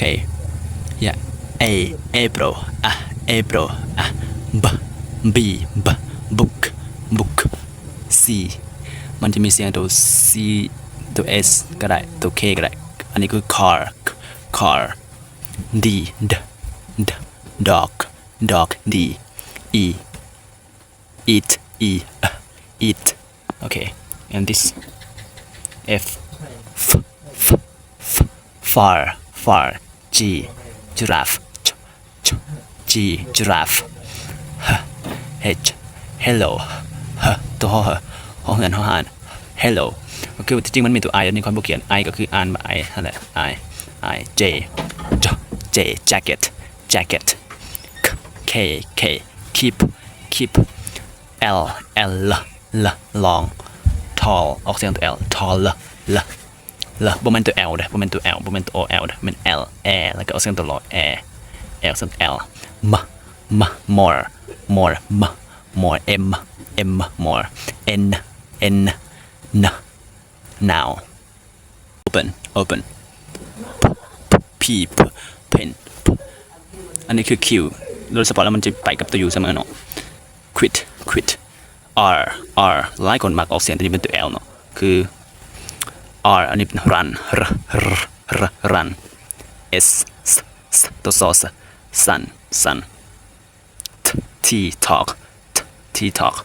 ເຄ yeah A April ອະ April ອະ B B B book book C ມັນຈະມີສຽງໂຕ C ໂຕ S ກໍໄດ້ ໂຕ K ກໍໄດ້. ອັນນີ້ຄື car car D D D dog dog D E eat E eat. Okay, and this F F F far far G giraffe G G giraffe H H hello H ໂຕ H ຮອງເຮືອນ ຮອງຫານ hello. ກໍຄືທີ່ຈິງມັນມີໂຕ I ອັນນີ້ຂ້ອຍບໍ່ຂຽນ I ກໍຄືອ່ານວ່າ I ຫັ້ນແຫຼະ I I J J J jacket jacket K K keep keep L L L long tall ອອກສຽງໂຕ L tall L L ບໍ່ແມ່ນໂຕ L ເດີ້ ບໍ່ແມ່ນໂຕ L ບໍ່ແມ່ນໂຕ O L ເດີ້ ແມ່ນ L air ແລ້ວກໍອອກສຽງໂຕ L air air ອອກສຽງ L M M more more M more M M more N N N now open open P P pen P ອັນນີ້ຄື Q ໂດຍສະເພາະແລ້ວມັນຈະໄປກັບໂຕ U ສະເໝີເນາະ. Quit quit R R ຫຼາຍຄົນມັກອອກສຽງໂຕນີ້ເປັນໂຕ L ເນາະ ຄື R ອັນນີ້ເປັນ run R R R run S S S ໂຕ S S sun sun T T talk T T talk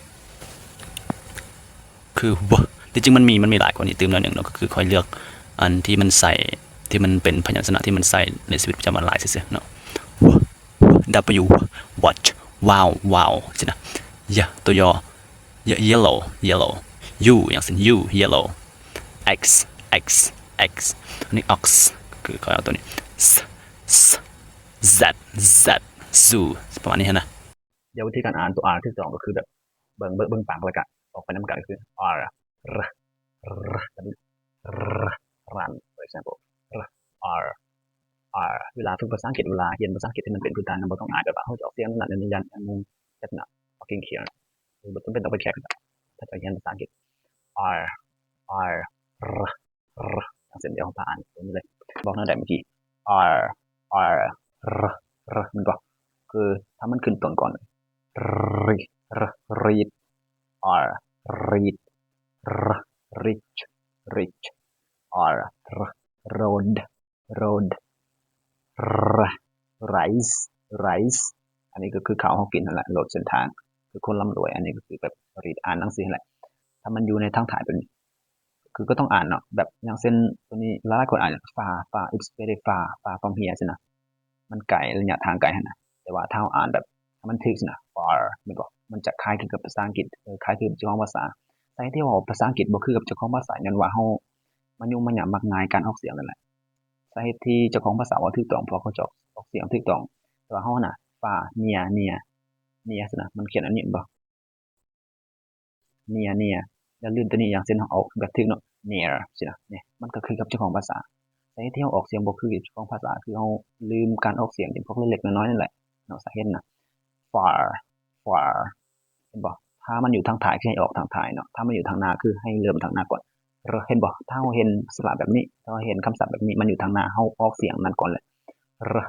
ຄື W ທີ່ຈິງມັນມີ ມັນມີຫຼາຍກວ່ານີ້ຕື່ມໜ້ອຍໜຶ່ງເນາະ ກໍຄືຂ້ອຍເລືອກອັນທີ່ມັນໃຊ້ ທີ່ມັນເປັນພະຍັນຊະນະທີ່ມັນໃຊ້ໃນຊີວິດປະຈຳວັນຫຼາຍຊື່ໆເນາະ. W W watch wow wow ຊີ້ນະ. Y ໂຕ Y Y yellow yellow U ຢ່າງເຊັ່ນ U yellow X X X ອັນນີ້ ox ກໍຄືຂ້ອຍເອົາໂຕນີ້ Z Z Z zoo ປະມານນີ້ຫັ້ນນະ. ດຽວວິທີການອ່ານຕົວ R ຖືກຕ້ອງກໍຄືແບບເບິ່ງ ເບິ່ງ ເບິ່ງປາກ ແລ້ວກະອອກໄປນຳກັນ ກໍຄື R R R ແບບນີ້ R run for example R R R ເວລາຝຶກພາສາອັງກິດ ເວລາຮຽນພາສາອັງກິດທີ່ມັນເປັນພື້ນຖານນະ ບໍ່ຕ້ອງອາຍ ແບບວ່າເຮົາຈະອອກສຽງນັ້ນນີ້ ຢ້ານໝູ່ຈັກໜ້ອຍ talking here ບໍ່ຈຳເປັນຕ້ອງໄປແຂ່ງ ຖ້າຈະຮຽນພາສາອັງກິດ R R R R ຈັ່ງເຊັ່ນ ດຽວເຮົາພາອ່ານຕົວນີ້ເລີຍ ບອກແນວໃດເມື່ອກີ້ R R R R ແມ່ນບໍ່? ຄືຖ້າມັນຂຶ້ນຕົ້ນກ່ອນ R R read R read R rich rich R R road road R rise rise ອັນນີ້ກໍຄືເຂົ້າເຮົາກິນຫັ້ນແຫຼະ road ເສັ້ນທາງ ຄືຄົນລ່ຳລວຍ ອັນນີ້ກໍຄືແບບ read ອ່ານໜັງສືຫັ້ນແຫຼະ. ຖ້າມັນຢູ່ໃນທາງທ້າຍເປັນ ຄືກໍຕ້ອງອ່ານເນາະ ແບບຢ່າງເຊັ່ນໂຕນີ້ ຫຼາຍໆຄົນອ່ານ far far it's very far far from here ຊີ້ນະ ມັນໄກ ໄລຍະທາງໄກຫັ້ນນະ. ແຕ່ວ່າຖ້າເຮົາອ່ານແບບໃຫ້ມັນຖືກຊີ້ນະ far ແມ່ນບໍ່? ມັນຈະຄ້າຍຄືກັບພາສາອັງກິດ ເອີ ຄ້າຍຄືກັບເຈົ້າຂອງພາສາ. ສາເຫດທີ່ເວົ້າພາສາອັງກິດບໍ່ຄືກັບເຈົ້າຂອງພາສາ ຍ້ອນວ່າເຮົາມາຫຍຸ້ງມາຫຍາມມັກງ່າຍການອອກສຽງນັ້ນແຫຼະ. ສາເຫດທີ່ເຈົ້າຂອງພາສາເວົ້າຖືກຕ້ອງ ເພາະເຂົາຈະອອກສຽງຖືກຕ້ອງ ແຕ່ວ່າເຮົາຫັ້ນນະ far near near near ຊີ້ນະ ມັນຂຽນອັນນີ້ແມ່ນບໍ່? near near ຢ່າລືມໂຕນີ້ ຢ່າງເຊັ່ນເຮົາອອກແບບຖືກເນາະ near ຊີ້ນະ ນີ້ມັນກໍຄືກັບເຈົ້າຂອງພາສາ. ສາເຫດທີ່ເຮົາອອກສຽງບໍ່ຄືເຈົ້າຂອງພາສາ ຄືເຮົາລືມການອອກສຽງຈຳພວກເລັກໆນ້ອຍໆນັ້ນແຫຼະເນາະ ສາເຫດນະ. far far ເຫັນບໍ່? ຖ້າມັນຢູ່ທາງທ້າຍຄືໃຫ້ອອກທາງທ້າຍເນາະ ຖ້າມັນຢູ່ທາງໜ້າຄືໃຫ້ເລີ່ມທາງໜ້າກ່ອນ. ເຫັນບໍ່? ຖ້າເຮົາເຫັນສະຫຼະແບບນີ້ ຖ້າເຮົາເຫັນຄຳສັບແບບນີ້ ມັນຢູ່ທາງໜ້າ ເຮົາອອກສຽງນັ້ນກ່ອນແຫຼະ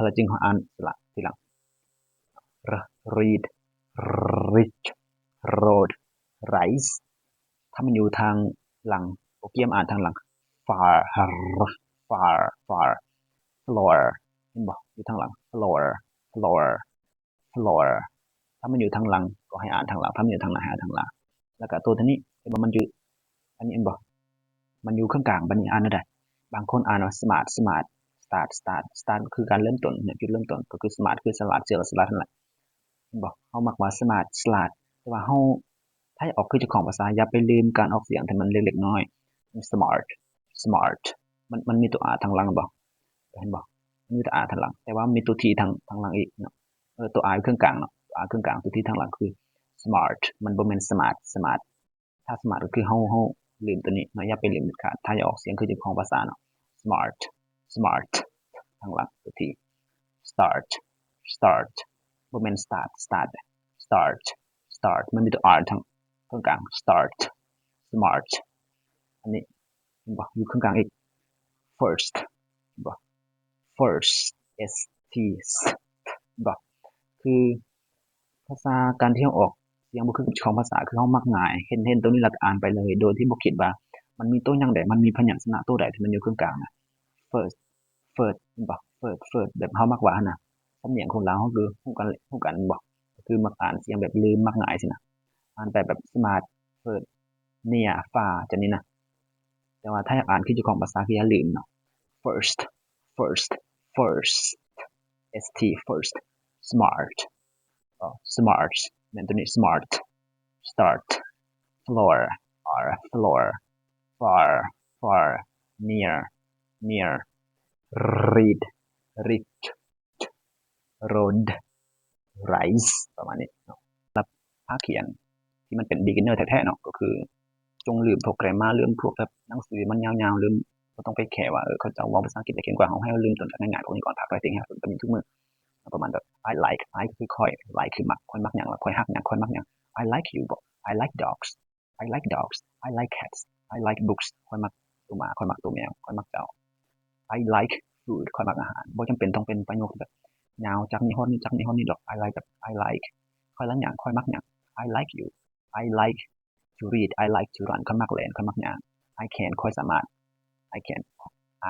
ແລ້ວຈຶ່ງເຮົາອ່ານສະຫຼະທີຫຼັງ. read reach road rise ຖ້າມັນຢູ່ທາງຫຼັງ ໂປຣແກຣມອ່ານທາງຫຼັງ far far far floor ເຫັນບໍ່? ຢູ່ທາງຫຼັງ floor floor floor ຖ້າມັນຢູ່ທາງຫຼັງກໍໃຫ້ອ່ານທາງຫຼັງ ຖ້າມັນຢູ່ທາງໜ້າໃຫ້ອ່ານທາງໜ້າ. ແລ້ວກໍໂຕ ໂຕນີ້ເຫັນບໍ່? ມັນຢູ່ ອັນນີ້ເຫັນບໍ່? ມັນຢູ່ເຄິ່ງກາງ ບາດນີ້ອ່ານແນວໃດ? ບາງຄົນອ່ານວ່າ smart smart start start start ກໍຄືການເລີ່ມຕົ້ນເນາະ ຈຸດເລີ່ມຕົ້ນ ກໍຄື smart ຄືສະຫຼາດ ສະຫຼາດ ສະຫຼາດຫັ້ນແຫຼະ ເຫັນບໍ່? ເຮົາມັກວ່າ smart ສະຫຼາດ ແຕ່ວ່າເຮົາ ຖ້າຢາກອອກຄືເຈົ້າຂອງພາສາ ຢ່າໄປລືມການອອກສຽງທີ່ມັນເລັກໆນ້ອຍໆ smart smart ມັນ ມັນມີຕົວ R ທາງຫຼັງ ເຫັນບໍ່? ເຫັນບໍ່? ມັນມີຕົວ R ທາງຫຼັງ ແຕ່ວ່າມັນມີຕົວ T ທາງ ທາງຫຼັງອີກເນາະ ເອີ ຕົວ R ຢູ່ເຄິ່ງກາງເນາະ ຕົວ R ເຄິ່ງກາງ ຕົວ T ທາງຫຼັງ ຄື smart ມັນບໍ່ແມ່ນ smart smart ຖ້າ smart ກໍຄືເຮົາ ເຮົາລືມຕົວນີ້ເນາະ ຢ່າໄປລືມເດັດຂາດ ຖ້າຢາກອອກສຽງຄືເຈົ້າຂອງພາສາເນາະ smart smart ທາງຫຼັງຕົວ T start start ບໍ່ແມ່ນ start start start start ມັນມີຕົວ R ທາງເຄິ່ງກາງ start smart ອັນນີ້ ເຫັນບໍ່? ຢູ່ເຄິ່ງກາງອີກ first ເຫັນບໍ່? first เอส ที เอส ที บ่ คือภาษา การที่เฮาออกเสียงบ่คือกับเจ้าของภาษา คือเฮามักง่าย เห็น เห็นตัวนี้แล้วก็อ่านไปเลย โดยที่บ่คิดว่ามันมีตัวหยังแด มันมีพยัญชนะตัวใดที่มันอยู่กึ่งกลางนะ first first แม่นบ่ first first แบบเฮามักว่าหั้นนะ สำเนียงคนลาวเฮาคือฮู้กัน ฮู้กันบ่ ก็คือมักอ่านเสียงแบบลืม มักง่ายซี้นะ อ่านไปแบบ smart first near far จั่งนี้นะ แต่ว่าถ้าอยากอ่านคือเจ้าของภาษาคืออย่าลืมเนาะ first first first เอส ที first smart ก็ smart แม่นตัวนี้ smart start floor or floor far far near near read read road rise ประมาณนี้เนาะ สำหรับภาคเขียนที่มันเป็น beginner แท้ๆ เนาะ ก็คือจงลืมพวก grammar ลืมพวกแบบหนังสือมันยาวๆ ลืม บ่ต้องไปแคร์ว่า เออ เขาเจ้าเว้าภาษาอังกฤษได้เก่งกว่าเฮา ให้เฮาลืมต้นจากง่ายๆ พวกนี้ก่อน พัก writing ให้มันเป็นทุกมื้อ ประมาณแบบ I like I ก็คือข้อย like คือมัก ข้อยมักหยัง แล้วข้อยฮักหยัง ข้อยมักหยัง I like you บ่ I like dogs I like dogs I like cats I like books ข้อยมักตัวหมา ข้อยมักตัวแมว ข้อยมักเจ้า I like food ข้อยมักอาหาร บ่จำเป็นต้องเป็นประโยคแบบยาวจากนี้ฮอดนี้ จากนี้ฮอดนี้ดอก I like แบบ I like ข้อยละหยัง ข้อยมักหยัง I like you I like to read I like to run ข้อยมักแล่น ข้อยมักย่าง I can ข้อยสามารถ I can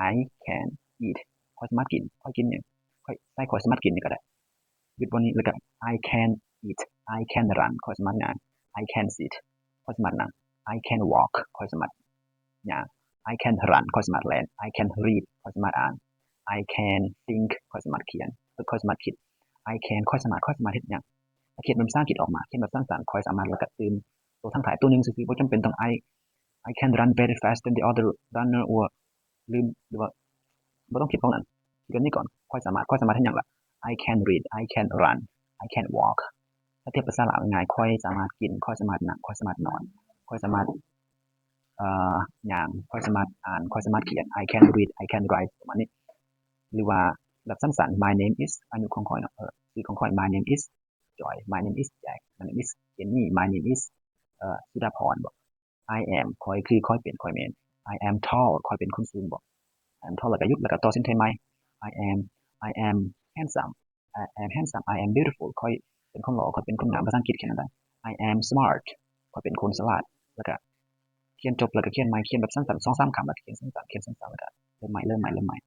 I can eat ข้อยสามารถกิน ข้อยกินหยัง ข้อย ใส่ข้อยสามารถกินหยังก็ได้ หยุดบ่นี้ แล้วก็ I can eat I can run ข้อยสามารถย่าง I can sit ข้อยสามารถนั่ง I can walk ข้อยสามารถย่าง I can run ข้อยสามารถแล่น I can read ข้อยสามารถอ่าน I can think ข้อยสามารถเขียน ข้อยสามารถคิด I can ข้อยสามารถ ข้อยสามารถเฮ็ดหยัง เขียนเป็นภาษาอังกฤษออกมา เขียนแบบสั้นๆ ข้อยสามารถ แล้วก็เติมตัวทั้งท้ายตัวหนึ่งซื่อๆ บ่จำเป็นต้อง I I can run very fast than the other runner or ลืม หรือว่าบ่ต้องคิดพวกนั้น คิดแบบนี้ก่อน ข้อยสามารถ ข้อยสามารถเฮ็ดหยังล่ะ I can read I can run I can walk ถ้าเทียบภาษาลาวง่ายๆ ข้อยสามารถกิน ข้อยสามารถนั่ง ข้อยสามารถนอน ข้อยสามารถ เอ่อ ย่าง ข้อยสามารถอ่าน ข้อยสามารถเขียน I can read I can write ประมาณนี้ หรือว่าแบบสั้นๆ My name is อายุของข้อยเนาะ เออ ชื่อของข้อย My name is Joy My name is Jack My name is Jenny My name is เอ่อ สุดาพรบ่ I am ข้อยคือ ข้อยเป็น ข้อยแม่น I am tall ข้อยเป็นคนสูงบ่ I am tall แล้วก็หยุด แล้วก็ต่อเส้นเทใหม่ I am I am handsome I am handsome I am beautiful ข้อยเป็นคนหล่อ ข้อยเป็นคนงาม ภาษาอังกฤษเขียนจั่งใด I am smart ข้อยเป็นคนฉลาด แล้วก็เขียนจบ แล้วก็เขียนใหม่ เขียนแบบสั้นๆ สองสามคำ แล้วก็เขียนสั้นๆ เขียนสั้นๆ แล้วก็เริ่มใหม่ เริ่มใหม่ เริ่มใหม่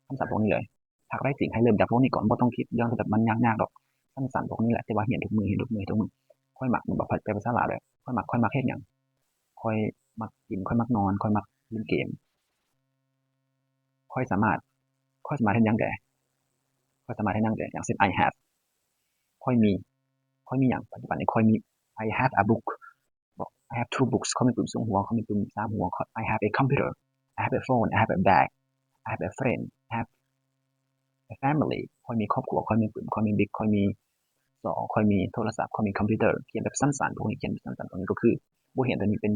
คำศัพท์พวกนี้เลย ภาค writing ให้เริ่มจากพวกนี้ก่อน บ่ต้องคิดเรื่องที่แบบมันยากๆ ดอก สั้นๆ พวกนี้แหละ แต่ว่าเรียนทุกมื้อ เรียนทุกมื้อ ทุกมื้อ ข้อยมัก แม่นบ่ แปลภาษาลาวเลย ข้อยมัก ข้อยมักเฮ็ดหยัง ข้อยมักกิน ข้อยมักนอน ข้อยมักเล่นเกม ข้อยสามารถ ข้อยสามารถเฮ็ดหยังแด ข้อยสามารถเฮ็ดหยังแด อย่างเช่น I have ข้อยมี ข้อยมีหยัง ปัจจุบันนี้ข้อยมี I have a book บ่ I have two books ข้อยมีปຶ้มสองຫົວ ข้อยมีปຶ้ມสามຫົວ I have a computer I have a phone I have a bag I have a friend I have a family ข้อยมีครอบครัว ข้อยมีปึ้ม ข้อยมีบิ๊ก ข้อยมีซอ ข้อยมีโทรศัพท์ ข้อยมีคอมพิวเตอร์ เขียนแบบสั้นๆ พวกนี้ เขียนแบบสั้นๆ พวกนี้ก็คือ บทเรียนตัวนี้เป็น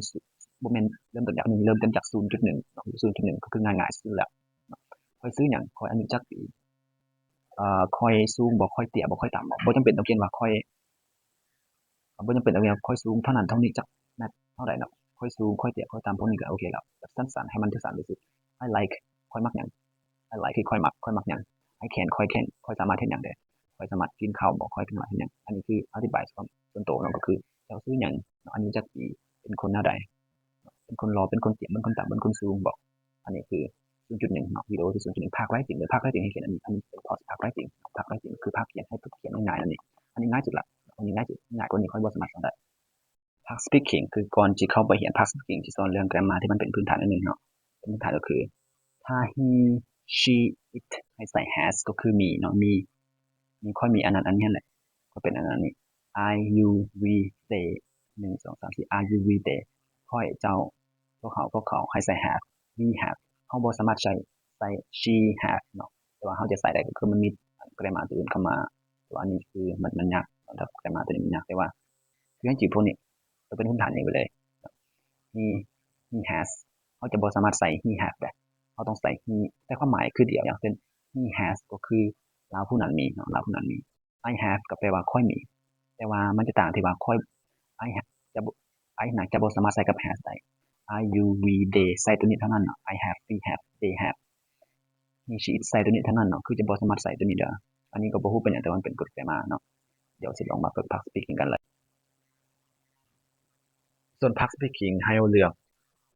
บ่แม่นเริ่มต้นจากหนึ่ง เริ่มต้นจากศูนย์จุดหนึ่งเนาะ ศูนย์จุดหนึ่งก็คือง่ายๆ สุดแล้วเนาะ ข้อยชื่อหยัง ข้อยอายุจักปี เอ่อ ข้อยสูงบ่ ข้อยเตี้ยบ่ ข้อยต่ำบ่ บ่จำเป็นต้องเขียนว่าข้อย บ่จำเป็นต้องเขียนว่าข้อยสูงเท่านั้นเท่านี้จักแมตรเท่าใดเนาะ ข้อยสูง ข้อยเตี้ย ข้อยต่ำ พวกนี้ก็โอเคแล้ว แบบสั้นๆ ให้มันสั้นที่สุด I like ข้อยมักหยัง I like คือข้อยมัก ข้อยมักหยัง I can ข้อย can ข้อยสามารถเฮ็ดหยังได้ ข้อยสามารถกินข้าวบ่ ข้อยสามารถเฮ็ดหยัง อันนี้คืออธิบายส่วน ส่วนตัวเนาะ ก็คือเจ้าชื่อหยัง อายุจักปี เป็นคนแนวใด เป็นคนหล่อ เป็นคนเตี้ย เป็นคนต่ำ เป็นคนสูงบ่ อันนี้คือ ศูนย์จุดหนึ่งเนาะ วิดีโอที่ ศูนย์จุดหนึ่ง ภาค writing เลย ภาค writing ให้เขียนอันนี้ อันนี้เป็นคอร์สภาค writing ภาค writing คือภาคเขียน ให้ฝึกเขียนง่ายๆ อันนี้ อันนี้ง่ายสุดละ อันนี้ง่ายสุด ง่ายกว่านี้ข้อยบ่สามารถสอนได้ ภาค speaking คือก่อนสิเข้าไปเรียนภาค speaking สิสอนเรื่อง grammar ที่มันเป็นพื้นฐานนิดนึงเนาะ เป็นพื้นฐานก็คือ ถ้า he she it ให้ใส่ has ก็คือมีเนาะ มี มี ข้อยมีอันนั้นอันนี้แหละ ข้อยเป็นอันนั้นนี่ I you we they หนึ่ง สอง สาม สี่ I you we they ข้อย เจ้า พวกเขา พวกเขา ให้ใส่ have we have เฮาบ่สามารถใช้ ใส่ she have เนาะ แต่ว่าเฮาจะใส่ได้ก็คือมันมี grammar ตัวอื่นเข้ามา แต่ว่าอันนี้คือมัน มันยาก สำหรับ grammar ตัวนี้มันยาก แต่ว่าคือให้จื่อพวกนี้ ก็เป็นพื้นฐานนี้ไปเลย he he has เฮาจะบ่สามารถใส่ he have ได้ เฮาต้องใส่ he แต่ความหมายคือเดียว อย่างเช่น he has ก็คือลาวผู้นั้นมีเนาะ ลาวผู้นั้นมี I have ก็แปลว่าข้อยมี แต่ว่ามันจะต่างที่ว่าข้อย I have จะบ่ I นะจะบ่สามารถใส่กับ has ได้ I you we they ใส่ตัวนี้เท่านั้นเนาะ I have we have they have he she it ໃສ່ຕົວນີ້ເທົ່ານັ້ນເນາະ ຄືຈະບໍ່ສາມາດໃສ່ຕົວນີ້ເດີ. ອັນນີ້ກໍບໍ່ຮູ້ເປັນຫຍັງ ແຕ່ວ່າມັນເປັນກົດໄກມາເນາະ. ດຽວຊິລອງມາຝຶກພາກ speaking ກັນເລີຍ. ສ່ວນພາກ speaking ໃຫ້ເຮົາເລືອກ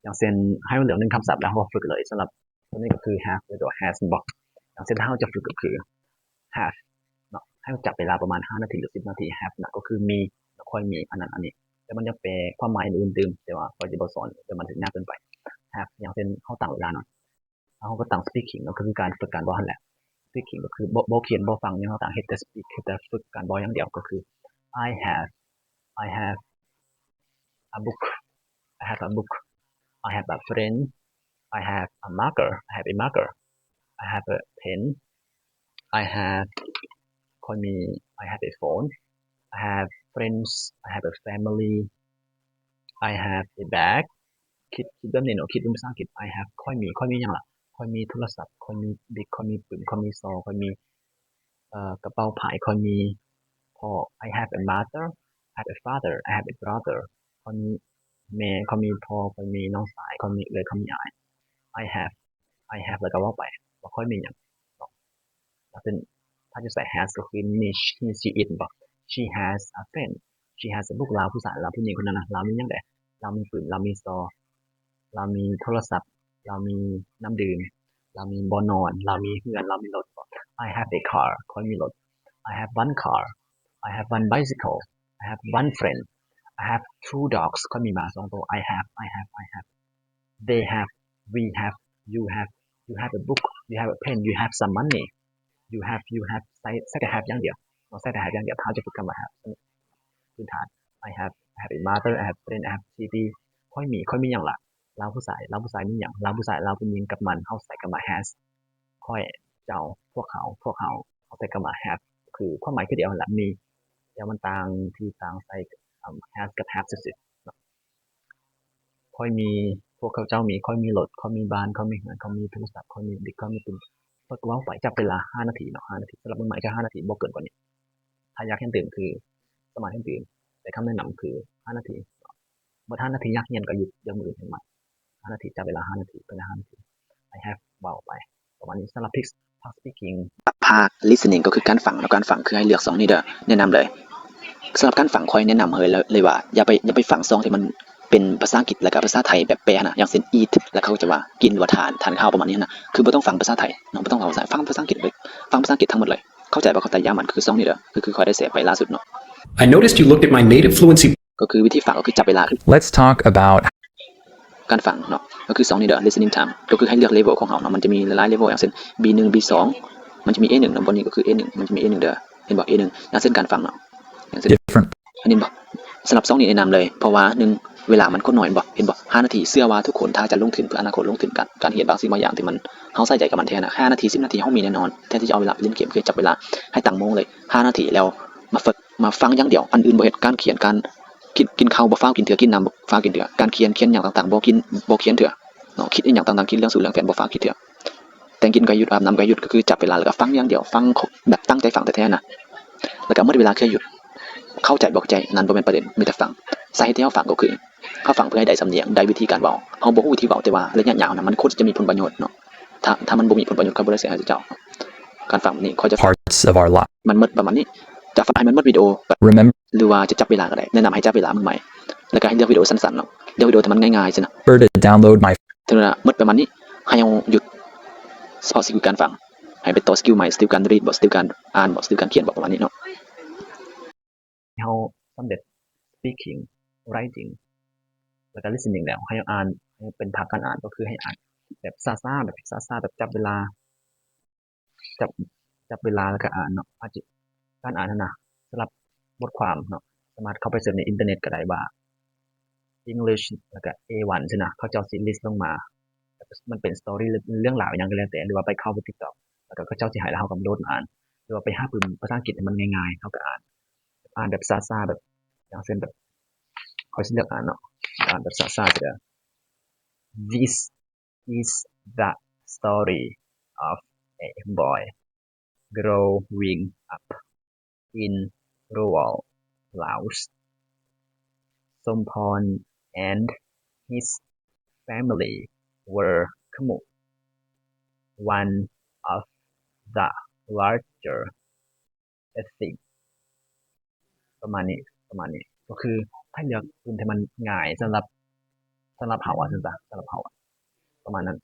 ຢ່າງເຊັ່ນ ໃຫ້ເຮົາເລືອກໜຶ່ງຄຳສັບ ແລ້ວເຮົາກໍຝຶກເລີຍ. ສຳລັບຕົວນີ້ກໍຄື have ແລ້ວກໍ has ແມ່ນບໍ່? ຢ່າງເຊັ່ນ ຖ້າເຮົາຈະຝຶກກໍຄື have ເນາະ ໃຫ້ເຮົາຈັບເວລາປະມານຫ້ານາທີ ຫຼື ສິບນາທີ. have ນະກໍຄືມີ ແລ້ວຂ້ອຍມີ ອັນນັ້ນອັນນີ້ ແຕ່ມັນຍັງແປຄວາມໝາຍອື່ນໆຕື່ມ ແຕ່ວ່າຂ້ອຍຈະບໍ່ສອນ ແຕ່ມັນຈະຍາກເກີນໄປ. have ຢ່າງເຊັ່ນ ເຮົາຕັ້ງເວລາເນາະ ເຮົາກໍຕັ້ງ speaking ກໍຄືການຝຶກການເວົ້າຫັ້ນແຫຼະ. speaking ກໍຄືບໍ່ ບໍ່ຂຽນ ບໍ່ຟັງຫຍັງ ເຮົາຕັ້ງ ເຮັດແຕ່ speak ເຮັດແຕ່ຝຶກການເວົ້າຢ່າງດຽວ ກໍຄື I have I have a book I have a book I have a friend I have a marker I have a marker I have a pen I have ຂ້ອຍມີ I have a phone I have friends I have a family I have a bag ຄິດ ຄິດແບບນີ້ເນາະ ຄິດເປັນພາສາອັງກິດ I have ຂ້ອຍມີ ຂ້ອຍມີຫຍັງລະ? ຂ້ອຍມີໂທລະສັບ ຂ້ອຍມີບິກ ຂ້ອຍມີປຶ້ມ ຂ້ອຍມີຊໍ ຂ້ອຍມີ ເອີ ກະເປົາພາຍ ຂ້ອຍມີພໍ່ I have a mother I have a father I have a brother ຂ້ອຍມີແມ່ ຂ້ອຍມີພໍ່ ຂ້ອຍມີນ້ອງຊາຍ ຂ້ອຍມີເອື້ອຍ ຂ້ອຍມີອ້າຍ. I have I have ແລ້ວກໍເວົ້າໄປວ່າຂ້ອຍມີຫຍັງເນາະ. ເຊັ່ນ ຖ້າຈະໃສ່ has ກໍຄື he she it ແມ່ນບໍ່? She has a friend She has a book ລາວຜູ້ຊາຍ ລາວຜູ້ຍິງຄົນນັ້ນນະ ລາວມີຫຍັງແດ່? ລາວມີປຶ້ມ ລາວມີຊໍ ລາວມີໂທລະສັບ ລາວມີນ້ຳດື່ມ ລາວມີບ່ອນນອນ ລາວມີເຮືອນ ລາວມີລົດ. I have a car ຂ້ອຍມີລົດ. I have one car I have one bicycle I have one friend I have two dogs ຂ້ອຍມີໝາສອງໂຕ. I have I have I have They have We have You have You have a book You have a pen You have some money You have You have ໃສ່ ໃສ່ແຕ່ have ຢ່າງດຽວເນາະ ໃສ່ແຕ່ have ຢ່າງດຽວ. ຖ້າເຮົາຈະຝຶກຄຳວ່າ have ພື້ນຖານ I have I have a mother I have friend I have city ຂ້ອຍມີ ຂ້ອຍມີຫຍັງລະ? ລາວຜູ້ຊາຍ ລາວຜູ້ຊາຍມີຫຍັງ? ລາວຜູ້ຊາຍ ລາວຜູ້ຍິງ ກັບມັນ ເຮົາໃສ່ຄຳວ່າ has ຂ້ອຍ ເຈົ້າ ພວກເຮົາ ພວກເຮົາ ເຮົາໃສ່ຄຳວ່າ have ຄືຄວາມໝາຍຄືດຽວຫັ້ນລະ ມີ ແຕ່ມັນຕ່າງທີ່ຕ່າງໃສ່ has ກັບ have ຊື່ໆເນາະ. ຂ້ອຍມີ ພວກເຂົາເຈົ້າມີ ຂ້ອຍມີລົດ ຂ້ອຍມີບ້ານ ຂ້ອຍມີເຮືອນ ຂ້ອຍມີໂທລະສັບ ຂ້ອຍມີບິກ ຂ້ອຍມີປຶ້ມ ຂ້ອຍກໍເວົ້າໄປ ຈັບເວລາຫ້ານາທີເນາະ ຫ້ານາທີ ສຳລັບມື້ໃໝ່ແຄ່ຫ້ານາທີ ບໍ່ເກີນກວ່ານີ້. ຖ້າຢາກຮຽນຕື່ມຄື ສາມາດຮຽນຕື່ມ ແຕ່ຄຳແນະນຳຄືຫ້ານາທີ ເໝິດຫ້ານາທີຢາກຮຽນກໍຢຸດ ດຽວມື້ອື່ນຮຽນໃໝ່. ຫ້ານາທີ ຈັບເວລາຫ້ານາທີ ພາຍໃນຫ້ານາທີ I have ເວົ້າໄປປະມານນີ້. ສຳລັບ pub- public speaking ພາກ listening ກໍຄືການຟັງເນາະ ການຟັງຄືໃຫ້ເລືອກຊ່ອງນີ້ເດີ ແນະນຳເລີຍ. ສຳລັບການຟັງ ຂ້ອຍແນະນຳເລີຍ ເລີຍວ່າ ຢ່າໄປ ຢ່າໄປຟັງຊ່ອງທີ່ມັນເປັນພາສາອັງກິດ ແລ້ວກໍພາສາໄທແບບແປຫັ້ນນະ ຢ່າງເຊັ່ນ eat ແລ້ວເຂົາຈະວ່າ ກິນ ຫຼືວ່າ ທານ ທານຂ້າວ ປະມານນີ້ຫັ້ນນະ ຄືບໍ່ຕ້ອງຟັງພາສາໄທເນາະ ບໍ່ຕ້ອງເວົ້າພາສາ ຟັງພາສາອັງກິດເລີຍ ຟັງພາສາອັງກິດທັງໝົດເລີຍ ເຂົ້າໃຈບໍ່? ເຂົ້າໃຈ ຢ່າງມັນ ຄືຊ່ອງນີ້ເດີ ຄື ຄືຂ້ອຍໄດ້ແຊໄປລ່າສຸດເນາະ. I noticed you looked at my native fluency ກໍຄືວິທີຟັງກໍຄືຈັບເວລາ Let's talk about ການຟັງເນາະ ກໍຄືຊ່ອງນີ້ເດີ listening time ກໍຄືໃຫ້ເລືອກ level ຂອງເຮົາເນາະ ມັນຈະມີຫຼາຍໆ level ຢ່າງເຊັ່ນ B ໜຶ່ງ B ສອງ ມັນຈະມີ A ໜຶ່ງເນາະ ບ່ອນນີ້ກໍຄື A ໜຶ່ງ ມັນຈະມີ A ໜຶ່ງເດີ ເຫັນບໍ່ A ໜຶ່ງ ຢ່າງເຊັ່ນການຟັງເນາະ ຢ່າງເຊັ່ນ different ອັນນີ້ບໍ່ ສຳລັບຊ່ອງນີ້ແນະນຳເລີຍ ເພາະວ່າໜຶ່ງ ເວລາມັນຄົນໜ້ອຍ ເຫັນບໍ່ ເຫັນບໍ່ ຫ້ານາທີ ເຊື່ອວ່າທຸກຄົນຖ້າຈະລົງທຶນເພື່ອອະນາຄົດ ລົງທຶນການ ການຮຽນບາງສິ່ງບາງຢ່າງທີ່ມັນ ເຮົາໃສ່ໃຈກັບມັນແທ້ນະ ຫ້ານາທີ ສິບນາທີ ເຮົາມີແນ່ນອນ ແທນທີ່ຈະເອົາເວລາໄປຫຼິ້ນເກມ ຄືຈັບເວລາ ໃຫ້ຕັ້ງໂມງເລີຍ ຫ້ານາທີ ແລ້ວມາຝຶກ ມາຟັງຢ່າງດຽວ ອັນອື່ນບໍ່ເຮັດ ການຂຽນ ການ ກິນ ກິນເຂົ້າບໍ່ຟ້າວກິນເທື່ອ ກິນນ້ຳບໍ່ຟ້າວກິນເທື່ອ ການຂຽນ ຂຽນຫຍັງຕ່າງໆ ບໍ່ກິນ ບໍ່ຂຽນເທື່ອເນາະ ຄິດອີ່ຫຍັງຕ່າງໆ ຄິດເລື່ອງສູ່ເລື່ອງແຟນ ບໍ່ຟ້າວຄິດເທື່ອ ແຕ່ງກິນກໍຢຸດ ອາບນ້ຳກໍຢຸດ ກໍຄືຈັບເວລາ ແລ້ວກໍຟັງຢ່າງດຽວ ຟັງແບບຕັ້ງໃຈຟັງແທ້ໆນະ ແລ້ວກໍໝົດເວລາຄືຢຸດ ເຂົ້າໃຈບໍ່ເຂົ້າໃຈ ນັ້ນບໍ່ແມ່ນປະເດັນ ມີແຕ່ຟັງ. ສາເຫດທີ່ເຮົາຟັງກໍຄື ເຮົາຟັງເພື່ອໃຫ້ໄດ້ສຳນຽງ ໄດ້ວິທີການເວົ້າ ເຮົາບໍ່ຮູ້ວິທີເວົ້າ ແຕ່ວ່າໄລຍະຍາວນະ ມັນຄວນຈະມີຜົນປະໂຫຍດເນາະ ຖ້າ ຖ້າມັນບໍ່ມີຜົນປະໂຫຍດ ຂ້ອຍບໍ່ໄດ້ເສຍໃຫ້ເຈົ້າ ການຟັງນີ້ ຂ້ອຍຈະ parts of our life ມັນໝົດປະມານນີ້ ຈະຟັງໃຫ້ມັນໝົດວິດີໂອ remember ຫຼືວ່າຈະຈັບເວລາກໍໄດ້ ແນະນຳໃຫ້ຈັບເວລາມື້ໃໝ່ ແລ້ວກໍໃຫ້ເລືອກວິດີໂອສັ້ນໆເນາະ ເລືອກວິດີໂອທີ່ມັນງ່າຍໆຊີ້ນະ to download my ເທົ່ານັ້ນນະ ໝົດປະມານນີ້ ໃຫ້ເຮົາຢຸດສະເພາະສະກິວການຟັງ ໃຫ້ໄປຕໍ່ສະກິວໃໝ່ ສະກິວການ read ບໍ ສະກິວການອ່ານບໍ ສະກິວການຂຽນບໍ ປະມານນີ້ເນາະ. ເຮົາສຳເລັດ speaking writing ແລ້ວກໍ listening ແລ້ວ ໃຫ້ເຮົາອ່ານ ໃຫ້ເປັນພາກການອ່ານ ກໍຄືໃຫ້ອ່ານແບບຊ້າໆ ແບບຊ້າໆ ແບບຈັບເວລາ ຈັບ ຈັບເວລາແລ້ວກໍອ່ານເນາະ ອາດຈະ ການອ່ານຫັ້ນນະ ສຳລັບບົດຄວາມເນາະ ສາມາດເຂົ້າໄປເສີດໃນອິນເຕີເນັດກໍໄດ້ວ່າ English ແລ້ວກໍ A one ຊີ້ນະ ເຂົາເຈົ້າຊິ list ລົງມາ ມັນເປັນ story ເລື່ອງລາວຫຍັງກໍແລ້ວແຕ່ ຫຼືວ່າໄປເຂົ້າໄປ TikTok ແລ້ວກໍເຂົາເຈົ້າຊິໃຫ້ ແລ້ວເຮົາກໍໂຫຼດມາອ່ານ ຫຼືວ່າໄປຫາປຶ້ມພາສາອັງກິດທີ່ມັນງ່າຍໆ ເຮົາກໍອ່ານ ອ່ານແບບຊ້າໆ ແບບ ຢ່າງເຊັ່ນແບບ ຂ້ອຍຊິເລືອກອ່ານເນາະ ອ່ານແບບຊ້າໆ ຊິເດີ. This is the story of a boy growing up in rural Laos. Somphone and his family were Khmu, one of the larger ethnic ປະມານນີ້ ປະມານນີ້ ກໍຄືໃຫ້ເລືອກກຸ່ມທີ່ມັນງ່າຍສຳລັບ ສຳລັບເຮົາວ່າຊັ້ນຊະ ສຳລັບເຮົາ ປະມານນັ້ນ.